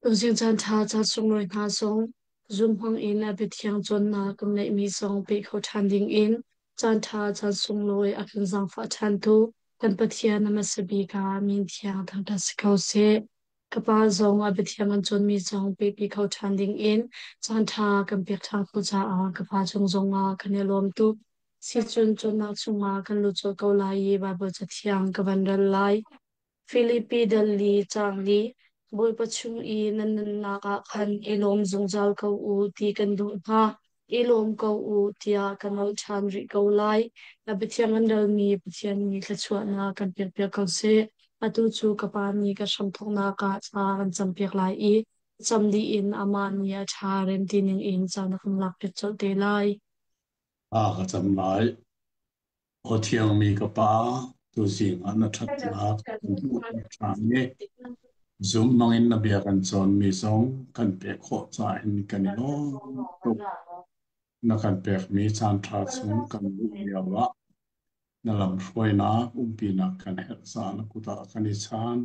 Tuzing caan ṭha caan sunglawi hna zong Zoom hmangin a biathiang cawnnak kan ngeihmi zong peh kho ṭhan dingin caan ṭha caan sunglawi a kan zaangfah ṭhantu kan Pathian a hmasa bik ah min thiang thangṭhat si ko seh. Ka pa zong a biathiang an cawnmi zong pehpi kho ṭhan dingin caan ṭha kan pek ṭhan ko caah ka pa cung zongah kan i lawm tuk. Sicun cawnnak chungah kan lut colh ko lai i Baibal Cathiang ka van rel lai. Filipi dal li caang li, Bawipa chung i nan nunnak ah khan i lawm zungzal ko u ti kan duh hna. I lawm ko u tiah ka nolh ṭhan rih ko lai. Na biathiang an relmi Pathian nih thluachuahnak kan pekpiak ko seh. Atu cu ka Pa nih ka hramthawknak ah thla kan campiak lai i cam dih in amah nih a ṭha rem ti ningin caan a kan lakpiak colh te lai. A ka cam lai. Aw thiangmi ka Pa, tuzing ah na ṭhatnak kan hmuhter ṭhan i zumhmang in na bia kan cawnmi zong kan pek khawh caah hin kan i lawm tuk. Na kan pekmi caanṭha chung kan luh lio ah na lamhruainak, umpinak kan herh caah na kut ah kan i chaan.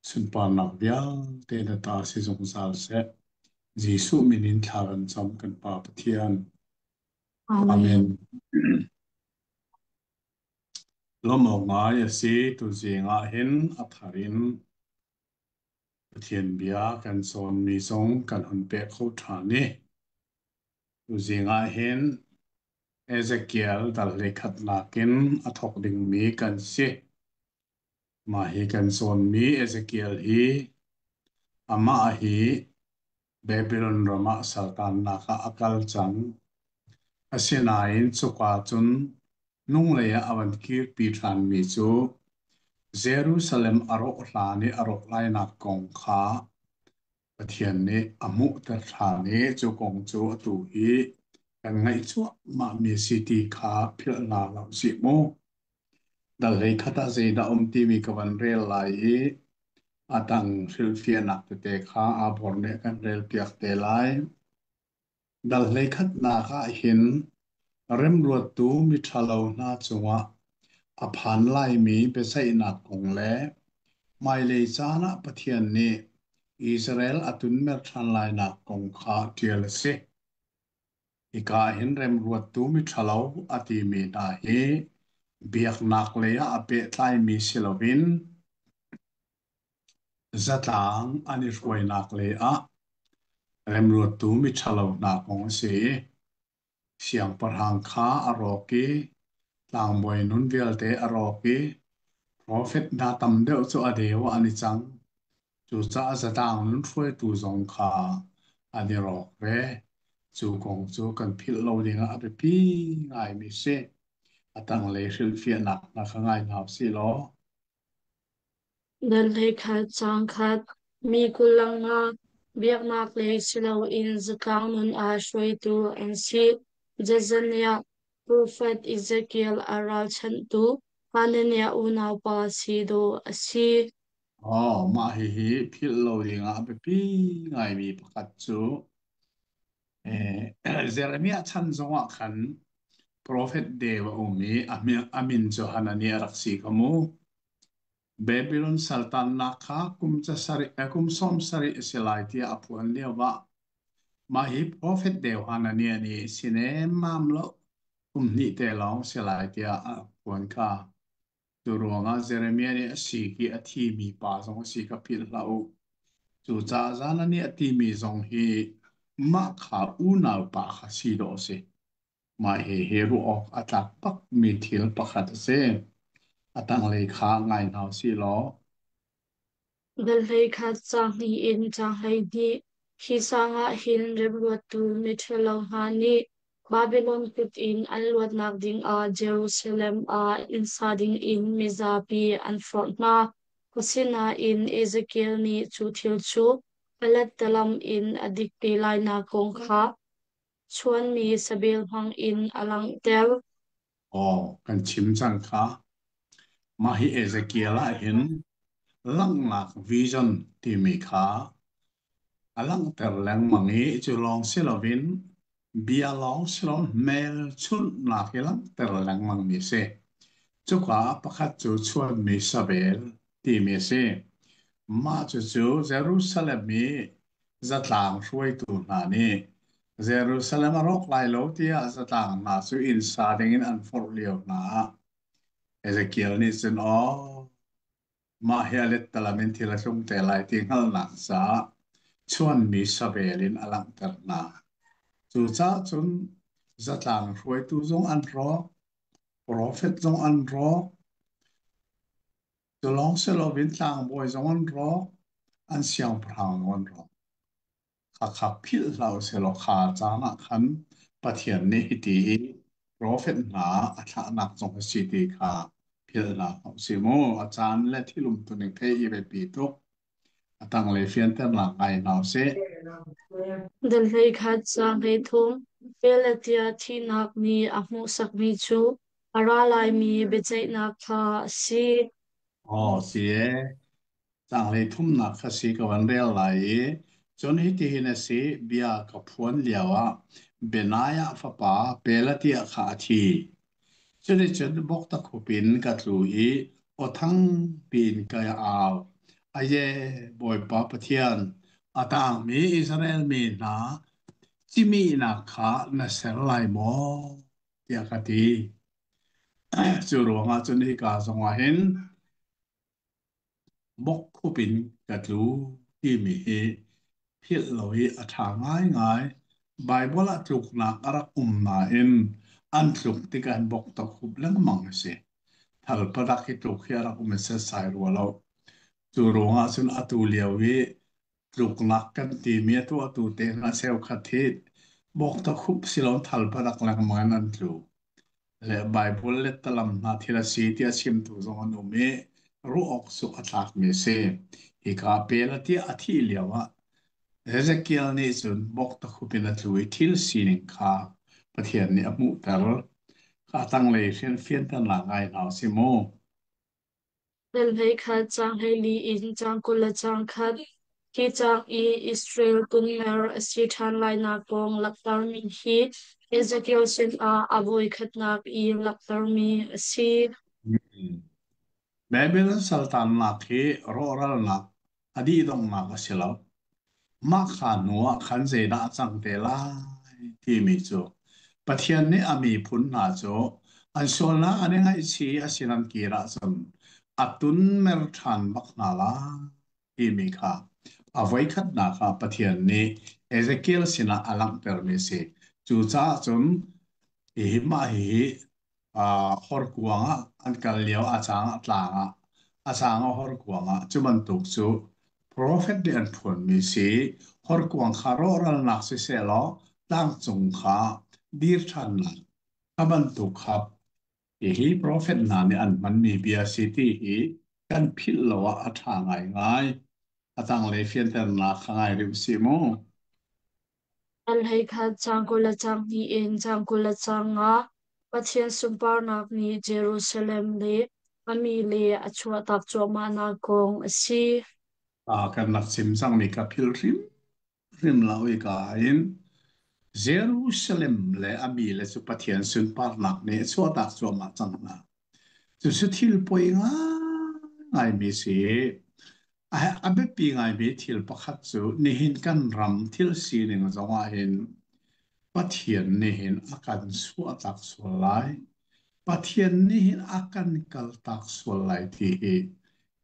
Sunparnak vialte na ta si zungzal seh. Jesuh min in thla kan cam kan Pa Pathian. Amen. Amen. Lawmh awk ngai a si. Tuzing ah hin a thar in Pathian bia kan cawnmi zong kan hun peh kho ṭhan i tuzing ah hin Ezekiel dal hleikhatnak in a thawk dingmi kan si. Mah hi kan cawnmi Ezekiel hi amah hi Babylon ram ah saltannak ah a kal cang. Asinain cuka cun nunglei ah a van kirpi ṭhanmi cu Jerusalem a rawh hlan i a rawh lainak kong kha Pathian nih a hmuhter ṭhan i cu kong cu atu hi kan ngaih cuahmahmi a si ti kha philh hna hlah usih mu. Dal hleikhat ah zeidah um timi ka van rel lai i a dang hrilhfiahnak tete kha aa nih a kan relpiak te lai. Dal hleikhatnak ah hin remruattu miṭhalo hna cungah a phan laimi biaceihnak kong le hmailei caan ah Pathian nih Israel a tunmer ṭhan lainak kong kha ṭial a si. Hika hin remruattu miṭhalo a timi hna hi biaknak lei ah a pehtlaimi si loin zatlang an i hruainak lei ah remruattu miṭhalo hna kong a si i siangpahrang kha a rawk i tlangbawi nun vialte a rawk i profet hna tam deuh cu a deu ah an i cang. Cucaah zatlang nun hruaitu zong kha an i rawk ve. Cu kong cu kan philh lo dingah a biapi ngaimi si. A tanglei hrilhfiahnak hna kha ngai hna usih law. Dal hleikhat caangkhat mi 25 biaknak lei siloin zatlang nun ah hruaitu an si. Jezaniah, Profet Ezekiel a ralchanhtu Hananiah unaupa si dawh a si. Oh, mah hihi philh lo dingah a biapi ngaimi pakhat cu Jeremiah chan zongah khan profet deu a um i a min cu Hananiah a rak si kha mu. Babylon saltannak kha kum 70 a si lai tiah a phuan lioah mah hi profet deu Hananiah nih si nemmam lo kum hnih te lawng si lai tiah a phuan kha. Cu ruangah Jeremiah nih a sik i a thimi pa zong a si kha philh hlah u. Cucaah zan nih a timi zong hi mah kha unau pa kha si dawh a si. Mah hihi ruah awk a tlak bakmi thil pakhat a si. A tanglei kha ngai hna u sih law. Dal hleikhat caang hnih in caang 12. Hi sang ah hin remruattu miṭhalo hna nih Babilon kut in an luatnak dingah Jerusalem ah inn sa dingin mizapi an forh hna. Asinain Ezekiel nih cu thil cu a lettalam in a dik te lainak kong kha chuanmi sabel hmangin a langhter. Aw, kan chim cang kha. Mah hi Ezekiel ah hin langhnak vision timi kha a langhter lengmang i cu lawng si loin bia lawng si loin hmelchunhnak i langhter lengmangmi a si. Cuka ah pakhat cu chuanmi sabel timi a si. Mah cucu Jerusalem i zatlang hruaitu hna nih Jerusalem a rawk lai lo tiah zatlang hna cu inn sa dingin an forh lio hna ah Ezekiel nih cun aw mah hi a lettalam in thil a tlung te lai ti hngalhnak caah chuanmi savel in a langhter hna. Cucaah cun zatlang hruaitu zong an rawk, profet zong an rawk, cu lawng si loin tlangbawi zong an rawk, an siangpahrang zong an rawk. Khakha philh hlah usilaw kha caan ah khan Pathian nih hiti i profet hna a thlahnak zong a si ti kha philh hlah usih mu. A caan le thil umtuning theih i biapi tuk. A tanglei fianternak ngai hna usih. Dal 11 caang 33 Pelatiah thihnak nih a hmuhsakmi cu a ra laimi biaceihnak kha a si. Aw, si ee. Caang thumnak kha si ka van rel lai i cun hitihin a si, bia ka phuan lioah Benaiah fapa Pelatiah kha a thi. Cuticun bawktakhup in ka tlu i aw thang piin ka au. Aye, Bawipa Pathian, a tangmi Israel mi hna cihmihnak kha na ser lai maw? tiah ka ti. Cu ruangah cun hika zongah hin Bawkkhup in ka tlu timi hi philh lo hi a ṭha ngaingai. Baibal ah tluknak a rak um nain an tluk tikah hin bok takhup lengmang a si. Thalpadak hi tluk hi a rak um i setsai rua lo. Cu ruangah cun atu lio i tluknak kan timi a tuahtu te hna cheukhat hi bok takhup siloin thalpadak lengmang in an tlu. Le Baibal lettalam hna thil a si tiah chimtu zong an um i ruah awk cu a tlakmi a si. Hika pel a tiah a thih lioah Ezekiel nih cun bawktakhup in a tlu i thil sining kha Pathian nih a hmuhter. Kha tanglei hrian fianternak ngai hna u si mu. Dal 11 caang 14 in caang 21. Hi caang i Israel tunmer a si ṭhan lainak kong langhtermi hi Ezekiel sinah a voikhatnak i langhtermi a si. Babylon saltannak hi rawhralnak a dihdonghnak a si lo. Mah kha hnu ah khan zeidah a cang te lai timi cu Pathian nih a miphun hna cu an sualnak an i ngaihchih i a sin an kir ahcun a tunmer ṭhan bak hna lai timi kha a voikhatnak ah Pathian nih Ezekiel sinah a langhtermi a si. Cucaah cun hihi mah hihi horkuang ah an kal lio a cang ah tlang ah a cang ah horkuang ah cu bantuk cu profet nih an phuanmi si horkuang kha rawhralnak siseh law tlangcung kha dir ṭhannak kha bantuk kha hihi profet hna nih an hmanmi bia si ti hi kan philh lo ah a ṭha ngaingai. A tanglei fianternak kha ngai rih usih mu. Dal 11 caang 22 in caang 25. Pathian sunparnak nih Jerusalem le a mi le a chuahtak cuahmahnak kong a si. Kan rak chim cangmi kha philh hrimhrim lo i ka in Jerusalem le a mi le cu Pathian sunparnak nih a chuahtak cuahmah cang hna. Cucu thil poi ngaingaimi si. A biapi ngaimi thil pakhat cu nihin kan ram thil sining zong ah hin Pathian nih hin a kan chuahtak sual lai. Pathian nih hin a kan kaltak sual lai ti hi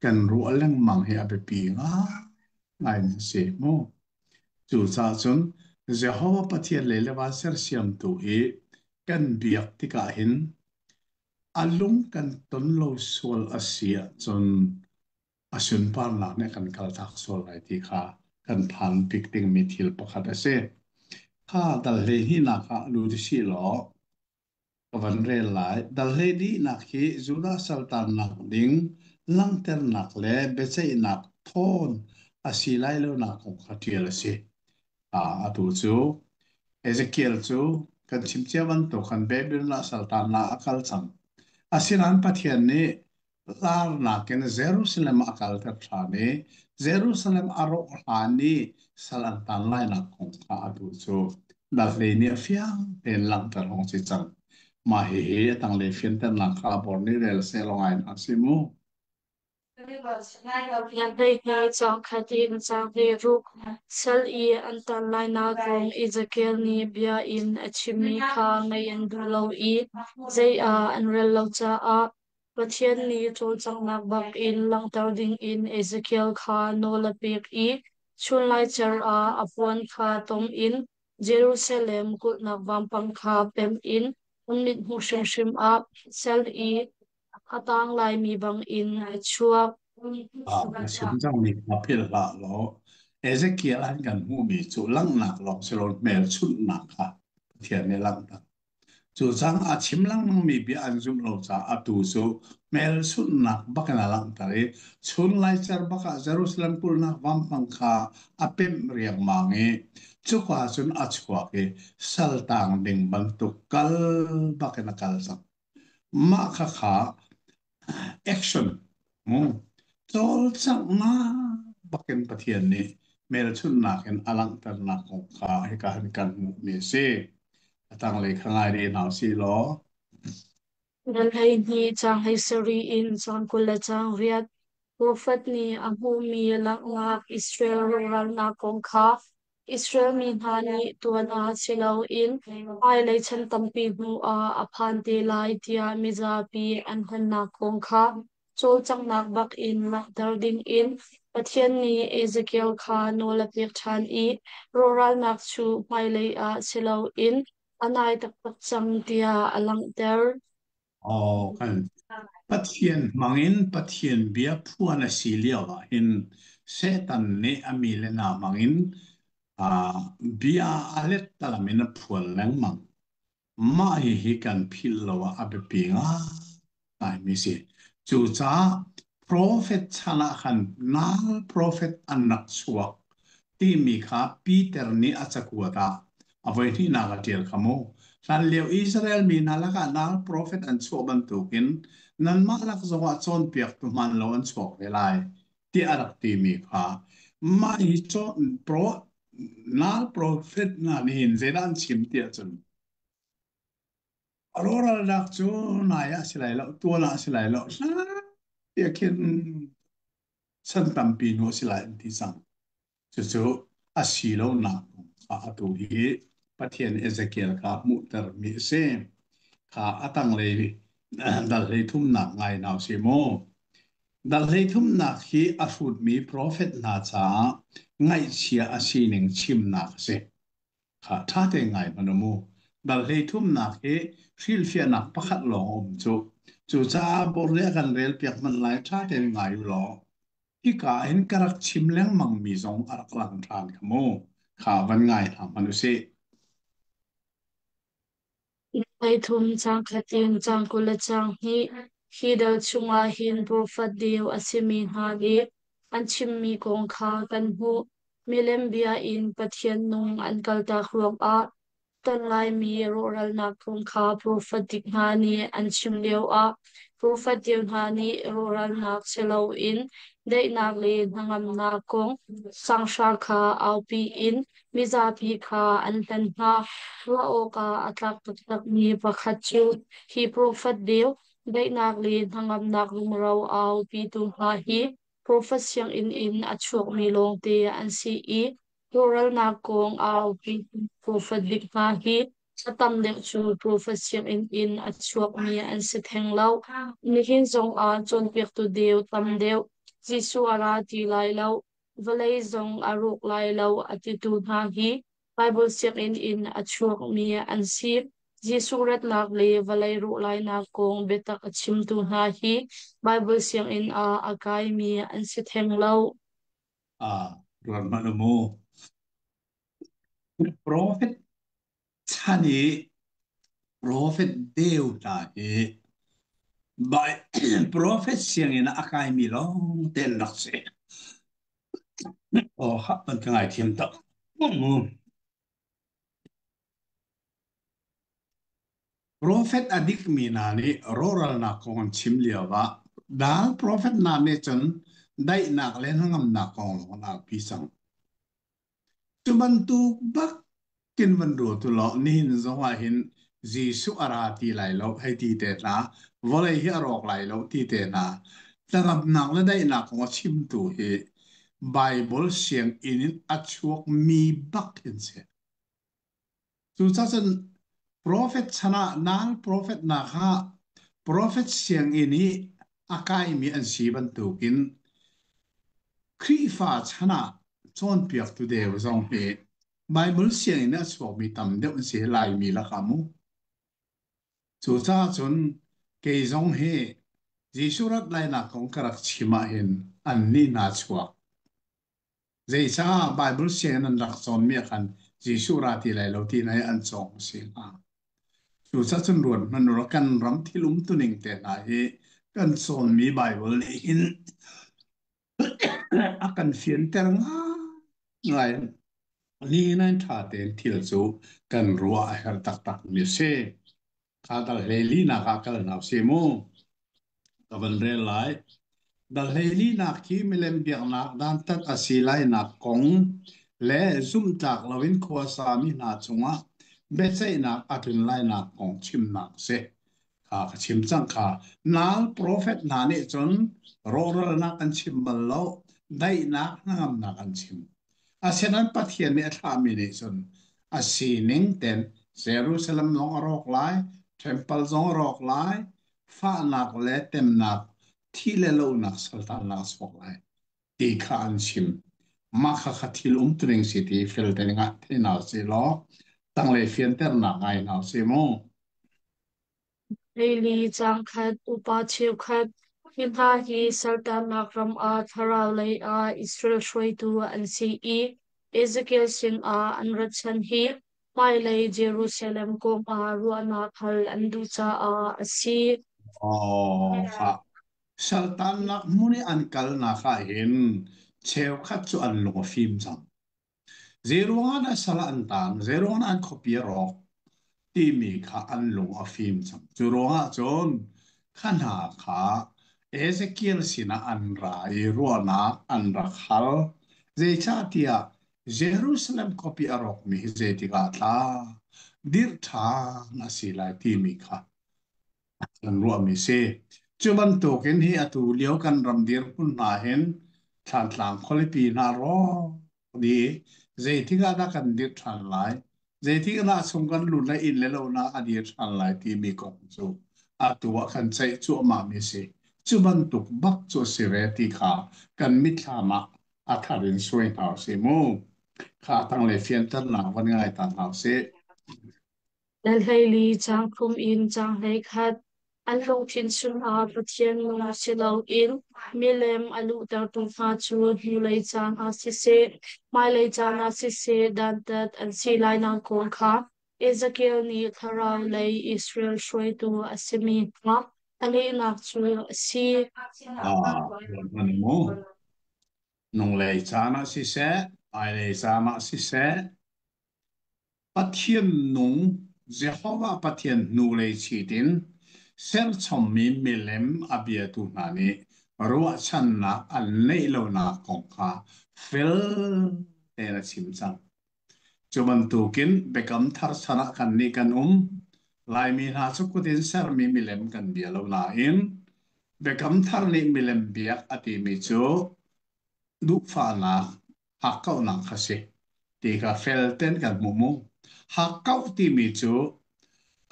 kan ruah lengmang hi a biapi ngaingai a si mu. Cucaah cun Jehovah Pathian le le van sersiamtu i kan biak tikah hin a lung kan ton lo sual a si ahcun a sunparnak nih kan kaltak sual lai ti kha kan phan bik dingmi thil pakhat a si. Kha dal 12nak ah lut usih law ka van rel lai. Dal 12nak hi Judah saltannak ding langhternak le biaceihnak thawn a si lai lonak kong kha ṭial a si. Atu cu Ezekiel cu kan chim cia bantuk khan Babylon ah saltannak a kal cang. Asinain Pathian nih larnak in Jerusalem ah a kalter ṭhan i Jerusalem a rawh hlan i sal an tan lainak kong kha atu cu dal nih a fiang tein langhter hong si cang. Mah hihi a tanglei fianternak kha a bor nih rel seh law ngai hna si mu. Hleihnih caang khat in caang 16 sal i an tan lainak kong Ezekiel nih bia in a chimmi kha ngaih an duh lo i zei ah an rel lo caah Pathian nih cawlcanghnak bakin langhter dingin Ezekiel kha nawl a pek i chunlaicer ah a puan kha tom in Jerusalem kulhnak vampang kha pemh in an mithmuh hrimhrim ah sal i a tang laimi bangin a chuak. Ah, na chim cangmi kha philh hlah law Ezekiel an kan hmuhmi cu langhnak lawng si lo hmelchunhnak kha Pathian nih langhter. Cu cang a chim lengmangmi bia an zumh lo caah atu cu hmelchunhnak bak in a langhter i chun laicer bak ah Jerusalem kulhnak vampang kha a pemh riangmang i cuka cun a chuak i saltang ding bantuk kal bak in a kal cang. Mah khakha action mu cawlcanghnak bakin Pathian nih hmelchunhnak in a langhternak kong kha hika hin kan hmuhmi a si. A tanglei kha ngai rih hna usih law. Dal 12 caang 17 in caang 28 Profet nih a hmuhmi langhnak Israel rawhralnak kong kha Israel mi hna nih tuan ah si loin hmailei chan tampi hnuah a phan te lai tiah mizapi an hngalhnak kong kha cawlcanghnak bakin langhter dingin Pathian nih Ezekiel kha nawl a pek ṭhan i rawhralnak cu hmailei ah si loin a nai taktak cang tiah a langhter. Aw, kan Pathian hmangin Pathian bia phuan a si lio ah hin Satan nih a mi le hna hmangin bia a let talam in a phuan lengmang. Mah hihi kan philh lo ah a biapi ngaimi si. Cucaah profet chan ah khan nal profet an rak chuak timi kha Peter nih a cakuat ah a voihnihnak a ṭial kha mu. Hlanlio Israel mi hna lakah nal profet an chuah bantukin nanmah lak zongah cawnpiaktu hmaan lo an chuak ve lai tiah a rak timi kha mah hi pro nal profet hna nih hin zeidah an chim tiah cun rawhralnak cu nai ah si lai lo tual ah si lai lo hlan tiah khin chan tampi hnu a si lai an ti cang. Cucu a si lonak kong kha atu hi Pathian Ezekiel kha hmuhtermi a si. Kha a tanglei dal 33nak ngai nau si mu. Dal 33nak hi a hrutmi profet hna caah ngaihchia a sining chimnak a si. Kha ṭha tein ngai hmanh u mu. Dal 33nak hi hrilhfiahnak pakhat lawng a um cu. Cucaah bawr nih a kan relpiak hmanh lai ṭha tein ngai u law hika hin ka rak chim lengmangmi zong a rak lang ṭhan kha mu. Kha van ngai hna hmanh u sih. 33 caang khat in caang 22 Hi dal chungah hin profet deu a simi hna nih an chimmi kong kha kan hmuh. Milem bia in Pathian nung an kaltak ruangah ton laimi rawhralnak kong kha profet dik hna nih an chim lioah profet deu hna nih rawhralnak si loin daihnak le hnangamnak kong sanghra kha aupi in mizapi kha an hlen hna. Ruah awkah a tlak taktakmi pakhat cu hi profet deu, daihnak le hnangamnak rumro aupitu hna hi profet sianginn in a chuakmi lawngte an si i rawhralnak kong aupitu profet dik hna hi a tam deuh cu profet sianginn in a chuakmi an si theng lo. Nihin zongah cawnpiaktu deu tam deuh Jesuh a ra ti lai lo, vawlei zong a rawk lai lo a titu hna hi Baibal sianginn in a chuakmi an si. Jesuh ratnak le vawlei rawh lainak kong biatak a chimtu hna hi Baibal sianginn ah a kaimi an si theng lo. Ah, ruat hmanh u mu. Profet chan i profet deu hna hi profet sianginn ah a kaimi lawng te an rak si. Aw, hah ban ka ngaithiam tak. Mu. Profet a dikmi hna nih rawhralnak kong an chim lioah dal profet hna nih cun daihnak le hnangamnak kong lawng an aupi cang. Cu bantuk bak kin van ruat u law nihin zong ah hin Jesuh a ra ti lai lo hei ti te hna, vawlei hi a rawk lai lo ti te hna. Tlangamnak le daihnak kong a chimtu hi Bible sianginn in a chuakmi bak in si. Cucacun profet chan ah nal profet nak ah profet sianginn i a kaimi an si bantukin Khrihfa chan ah cawnpiaktu deu zong hi Bible sianginn a chuakmi tam deuh an si Laimi lakah mu. Cucaah cun kei zong hi Jesuh rat lainak kong ka rak chim ahhin annih hna chuak. Zeicah Bible sianginn an rak cawnmi ah khan Jesuh ra ti lai lo ti hna hi an cawng a si hnga. Cucaah cun ruat hmanh u law kan ram thil umtuning te hna hi kan cawnmi Bible nih hin a kan fianter ngai. Ni nan ṭha tein thil cu kan ruah a herh taktakmi a si. Kha dal hleilinak ah kal hna usih mu. Ka van rel lai. Dal hleilinak hi milem biaknak dantat a si lainak kong le zumhtlak loin khuasami hna cungah biaceihnak a tlun lainak kong chimnak a si. Kha ka chim cang kha. Nal profet hna nih cun rawhralnak an chim bal lo, daihnak hnangamnak an chim. Asinain Pathian nih a thlahmi nih cun a sining ten Jerusalem zong a rawk lai, temple zong a rawk lai, fahnak le temnak, thi le lonak saltannak a chuak lai ti kha an chim. Mah kha kha thil umtuning si ti fel te ngah te hna si law tanglei fianternak ngai hna si mu. Leili caangkhat upa cheukhat hi hna hi saltannak ram ah thlaraulei ah Israel hruaitu an si i Ezekiel sinah an rat chan hi hmailei Jerusalem kong ah ruahnak hal an duh caah a si. Oh, kha saltannak hmun i an kalnak ah hin cheukhat cu an lung a fim cang. Zeiruangah dah sal an taan, zeiruangah an khuapi a rawk timi kha an lung a fim cang. Cu ruangah cun kha hna kha Ezekiel sinah an ra i ruahnak an rak hal. Zeicahtiah Jerusalem khuapi a rawkmi hi zeitik ah tla dirh ṭhan a si lai timi kha kan ruahmi si. Cu bantukin hi atu lio kan ram dirhmun hna hin Thlantlang khualipi hna rawk dih i zeitik ah dah kan dirh ṭhan lai, zeitik ah dah chung kan lut le inn le lo na a dir ṭhan lai timi kong cu atu ah kan ceih cuahmahmi si. Cu bantuk bak cu a si ve ti kha kan mitthlam ah a thar in suai hna usih mu. Kha tanglei fianternak van ngai ta hna usih. Na hleili caangthum in caanghlei khat. An lungthin chungah Pathian nung si loin milem a luhtertu hna cu hnulei caan ah siseh, hmailei caan ah siseh dantat an si lainak kong kha Ezekiel nih thlarau lei Israel hruaitu a simi hna a lehnak cu a si. Ah, ruat hmanh mu. Nunglei caan ah siseh, hmailei caan ah siseh, Pathian nung Jehovah Pathian hnulei chit in serchommi milem a biatu hna nih ruahchannak an neih lonak kong kha fel tein a chim cang. Cu bantukin Biakam Thar chan ah kannih kan um. Laimi hna cu kut in sermi milem kan bia lo nain Biakam Thar nih milem biak a timi cu duhfahnak hakkauhnak kha si ti kha felten kan hmuh mu. Hakkauh timi cu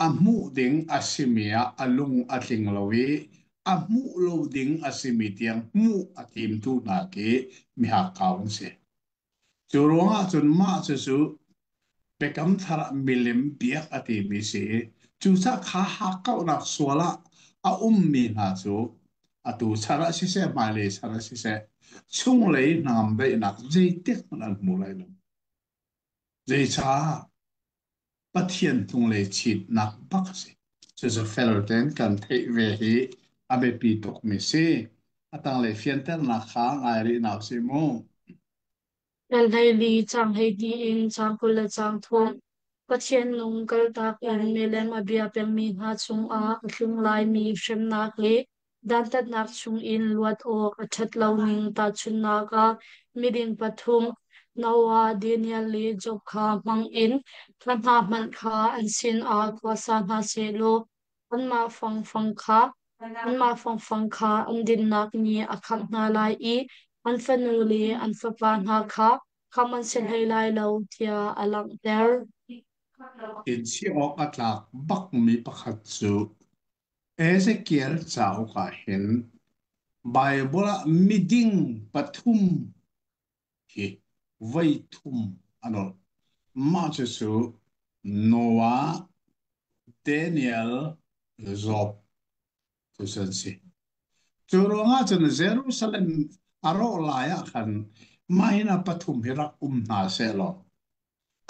a hmuh ding a simi ah a lung a tling lo i a hmuh lo ding a simi tiang hmuh a timtu hna khi mihakkau an si. Cu ruangah cun mah cucu Biakam Thar ah milim biak a timi si i cucaah kha hakkauhnak sual ah a ummi hna cu atu chan ah siseh hmailei chan ah siseh chunglei hnangam daihnak zeitik hmanh an hmu lai lo. Zeicah Pathian hnunglei chitnak bak a si. Cucu fel tein kan theih ve hi a biapi tukmi si. A tanglei fianternak kha ngai rih hna usih mu. Hleili caang 12 in caang 23. Pathian nung kaltak in milem a bia pengmi hna cungah a tlung laimi hremnak le dantatnak chungin luat awk a ṭhat loning tahchunhnak ah miding pathum Noah, Daniel le Job kha hmang in thla hna hmanh kha an sinah khuasa hna sehlaw anmah fangfang kha Anmah fangfang kha an dinnak nih a khamh hna lai i an fanu le an fapa hna kha khamh an si hlei lai lo tiah a langhter. Inchih awk a tlak bakmi pakhat cu Ezekiel cauk ah hin Baibal ah miding pathum hi voi thum a nolh. Mah cucu Noah, Daniel, Job cu an si. Cu ruangah cun Jerusalem a rawh lai ah khan mah hi hna pathum hi rak um hna sehlaw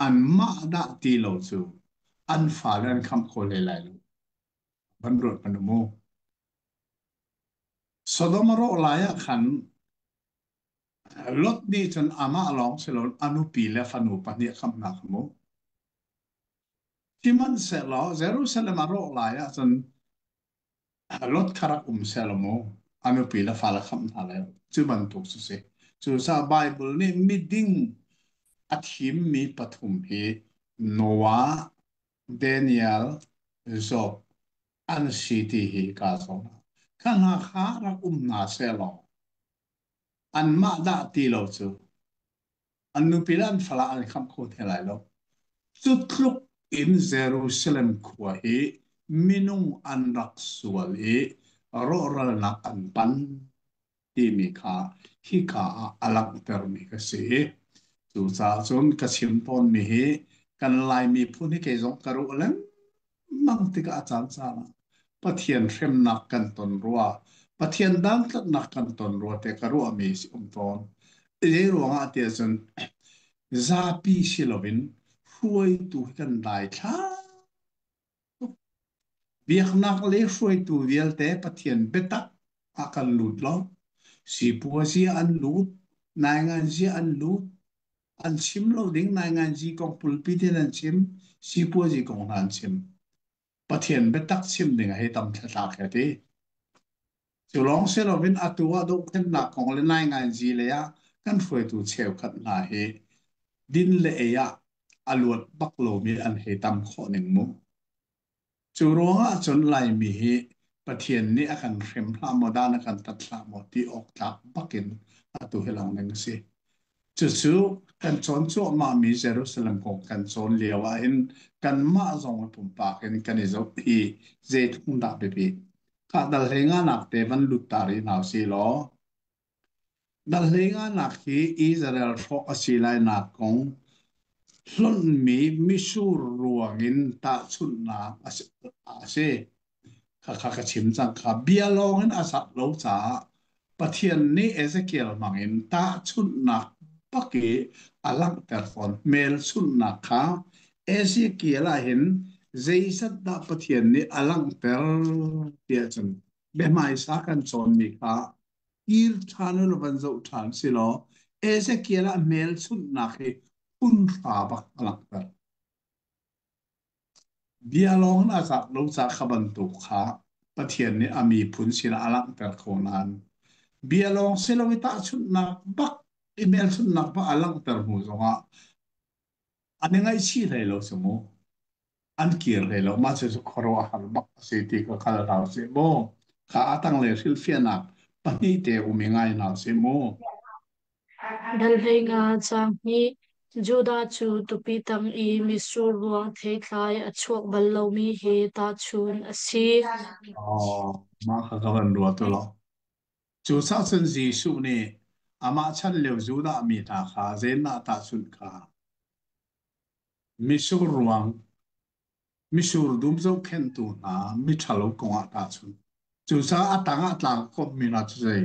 anmah dah ti lo cu an fale an khamh kho hlei lai lo. Van ruat hmanh u mu. Sodom a rawh lai ah khan Lot nih cun amah lawng si loin a nupi le fanu pahnih a khamhnak kha mu. Sihmanhsehlaw Jerusalem a rawh lai ahcun Lot kha rak um sehlaw mu, a nupi le fale khamh hna lai lo. Cu bantuk cu si. Cucaah Baibal nih miding a thimmi pathum hi Noah, Daniel, Job an si ti hi kaa zawn. Kha hna kha rak um hna sehlaw anmah dah ti lo cu an nupi le an fala an khamh kho te lai lo. Cu tluk in Jerusalem khua hi minung an rak sual i rawhralnak an pan timi kha hika ah a langhtermi ka si. Cucaah cun ka chim tawnmi hi kan Lai miphun hi kei zong ka ruah lengmang tikah a caan caan ah Pathian hremnak kan ton rua, Pathian dantatnak kan ton rua te ka ruahmi si um tawn. Zei ruangah tiah cun zapi si loin hruaitu hi kan daithla tuk. Biaknak le hruaitu vialte Pathian biatak ah kan lut lo. Sipuazi an lut, nainganzi an lut, an chim lo ding nainganzi kong pulpit in an chim, sipuazi kong hna an chim. Pathian biatak chim ding a hei tam thlatlak he ti. Cu lawng si loin atu ah dohthlennak kong le nainganzi lei ah kan hruaitu cheukhat hna hi din le ei ah a luat bak lomi an hei tam khawh ning mu. Cu ruangah cun Laimi hi Pathian nih a kan hrem hlah maw, dan a kan tat hlah maw ti awk tlak bakin atu hi lang ning a si. Cucu kan cawn cuahmahmi Jerusalem kong kan cawn lio ahhin kanmah zong pumpak in kan i zoh hi zeitluk dah biapi. Khah dal hlei nganak te van lut ta rih hna usih law, dal hlei nganak hi Israel hrawh a si lainak kong hlonhmi mitsur ruangin tahchunhnak a si. Khakha ka chim cang kha bia lawngin a zat lo caah Pathian nih Ezekiel hmangin tahchunhnak bak i a langhter fawn. Hmelchunhnak kha Ezekiel ah hin zeizat dah Pathian nih a langhter tiah cun biahmaisa kan cawnmi kha kir ṭhan u law van zoh ṭhan si law Ezekiel ah hmelchunhnak hi phun hra bak a langhter. Bia lawng in a zat lo ca kha bantuk kha Pathian nih a miphun sinah a langhter ko nain bia lawng si lo i tahchunhnak bak i hmelchunhnak bak a langhter hnu zongah an i ngaihchih hlei lo cu mu. An kir hlei lo. Mah cucu khuaruahhar bak a si ti ka kal hna usih mu. Kha a tanglei hrilhfiahnak pahnih te um i ngai hna usih mu. Dal 15 caang hnih Judah cu tupi tang i mitsur ruang theitlai a chuak bal lomi he tahchunh a si. Oh, mah kha ka van ruat u law. Cu cun Jesuh nih amah chan lio Judah mi hna kha zeitindah tahchunh kha mitsur ruang Mitsur dum zohkhenhtu hna miṭhalo kongah tahchunh. Cucaah a tangah tlang a komhmi hna cu zei?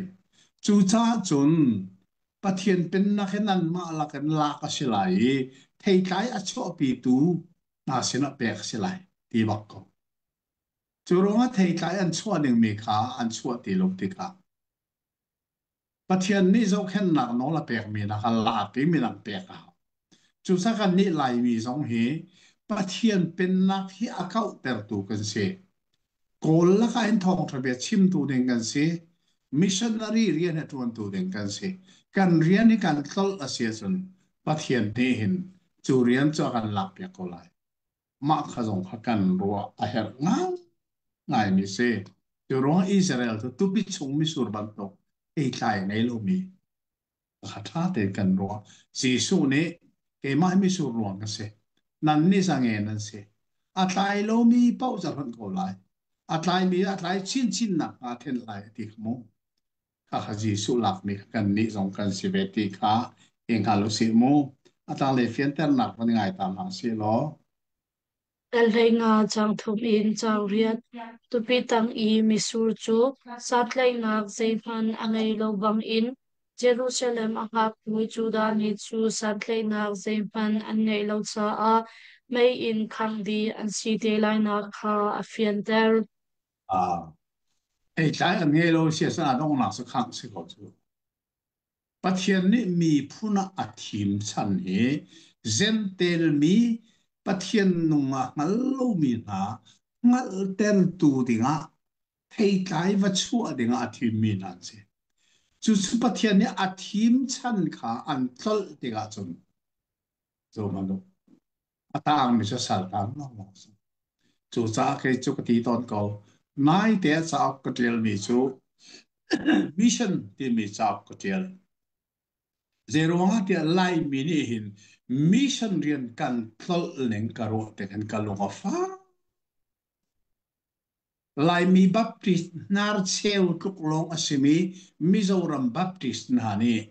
Cucaah cun Pathian Pennak hi nanmah lakin lak a si lai i theitlai a chuahpitu hna sinah pek a si lai ti bak ko. Cu ruangah theitlai an chuah dingmi kha an chuah ti lo tikah Pathian nih zohkhenhnak nawl a pekmi hna kha lak i midang pek a hau. Cucaah kannih Laimi zong hi Pathian pennak hi a kauhtertu kan si. Kawl lakah hin thawngṭha bia chimtu ding kan si. Missionary rian a ṭuantu ding kan si. Kan rian hi kan tlolh a si ahcun Pathian nih hin cu rian cu a kan lakpiak ko lai. Mah kha zong kha kan ruah a herh ngaingaimi si. Cu ruang Israel cu tupi chung misur bantuk theitlai ngei lomi kha ṭha tein kan ruah. Jesuh nih keimah hi misur ruang ka si. Nan nih zangen nan si. A tlai lomi paoh ca hlonh ko lai. A tlaimi a tlai chinchin nak hnga then lai a ti kha mu. Khakha Jesuh lakmi kha kannih zong kan si ve ti kha i hngal u sih mu. A tanglei fianternak van ngai ta hna sih law. Hleinga caang thum in caang riat. Tupi tang i mitsur cu santlaihnak zeihmanh a ngei lo bangin Jerusalem a hngaktu Judah mi cu santlaihnak zeihmanh an ngeih lo caah mei in khangh dih an si te lainak kha a fianter. Ah, theitlai an ngei lo siasan a donghnak cu khangh si ko cu. Pathian nih miphun ah a thim chan hi Jentail mi Pathian nung a hngal lomi hna hngalhtertu dingah theitlai va chuah dingah a thimmi hna an si. Cucu Pathian nih a thim chan kha an tlolh tikah cun zohhmanh u, a taangmi cu saltan lawnglawng a si. Cucaah kei cu ka ti tawn ko. Naite ah cauk ka ṭialmi cu Mission timi cauk ka ṭial. Zeiruangah tiah Laimi nih hin mission rian kan tlolh ning ka ruah tik hin ka lung a fak. Laimi Baptist hnarcheu tluk lawng a simi Mizoram Baptist hna nih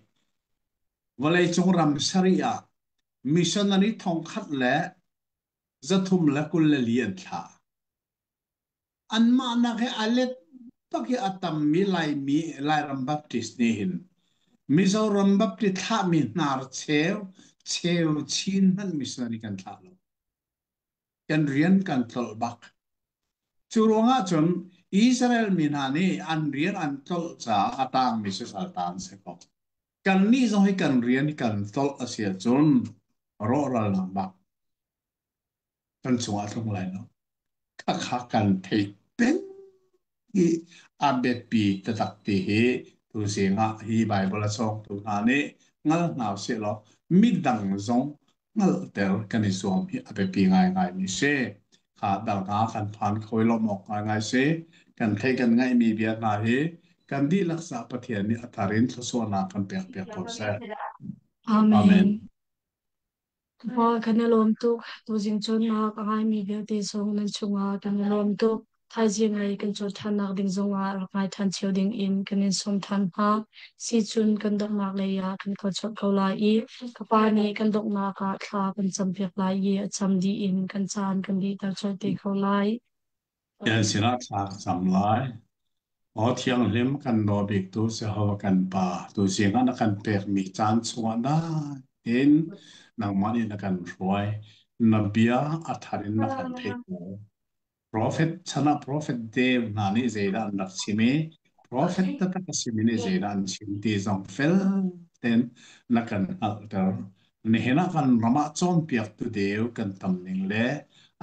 vawleicung ram sarih ah missionary thongkhat le 324 an thlah. Anmah nak he a let bak i a tammi Laimi Lairam Baptist nih hin Mizoram Baptist thlahmi hnarcheu cheu chin hmanh missionary kan thlah lo. Kan rian kan tlolh bak. Cu ruangah cun Israel mi hna nih an rian an tlolh caah a tangmi cu salta an si ko. Kannih zong hi kan rian kan tlolh a si ahcun rawhralnak bak kan cungah a tlung lai lo. Khakha kan theih peng i a biapi taktak ti hi tuzing ah hi Baibal a cawngtu hna nih hngal hna usih law midang zong hngalhter kan i zuam hi a biapi ngaingaimi si. Kha dal hna kan phan kho i lawmh awk ngaingai si. Kan theih kan ngaihmi bia hna hi kan dihlak caah Pathian nih a thar in thluachuahnak kan pekpiak ko seh. Amen. Amen. Maw kan i lawm tuk. Tuzing cawnnak a ngaimi vialte zong nan chungah kan i lawm tuk. Thaizing lei kan cawn ṭhannak ding zongah rak ngai ṭhan cio ding in kan in sawm ṭhan hna. Sicun kan donghnak lei ah kan kal colh ko lai i ka pa nih kan donghnak ah thla kan campiak lai i a cam dih in kan caan kan dihter colh te ko lai. Yan sinah thla ka cam lai. Aw thianghlim kan nawl biktu Jehovah kan Pa, tuzing ah na kan pekmi caan chungah dai tein nangmah nih na kan hruai. Na bia a thar in na kan theihter. Profet chan ah profet dev hna nih zeidah an rak chim i profet taktak a simi nih zeidah an chim ti zong fel tein na kan hngalhter. Nihin ah kan ram ah cawnpiaktu deu kan tam ning le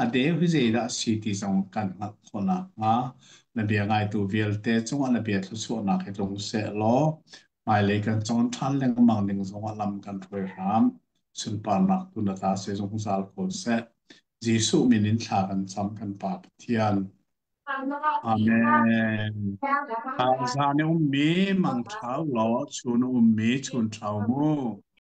a deu hi zeidah a si ti zong kan hngalh khawh nakhnga na bia ngaitu vialte cungah na bia thluachuahnak hi tlung seh law hmailei kan cawn ṭhan lengmang ding zongah lam kan hruai hram. Sunparnak tu na ta si zungzal ko seh. Jesuh min in thla kan cam kan Pa Pathian. Amen. Zan i ummi mangṭha law chun ummi chun ṭhau mu.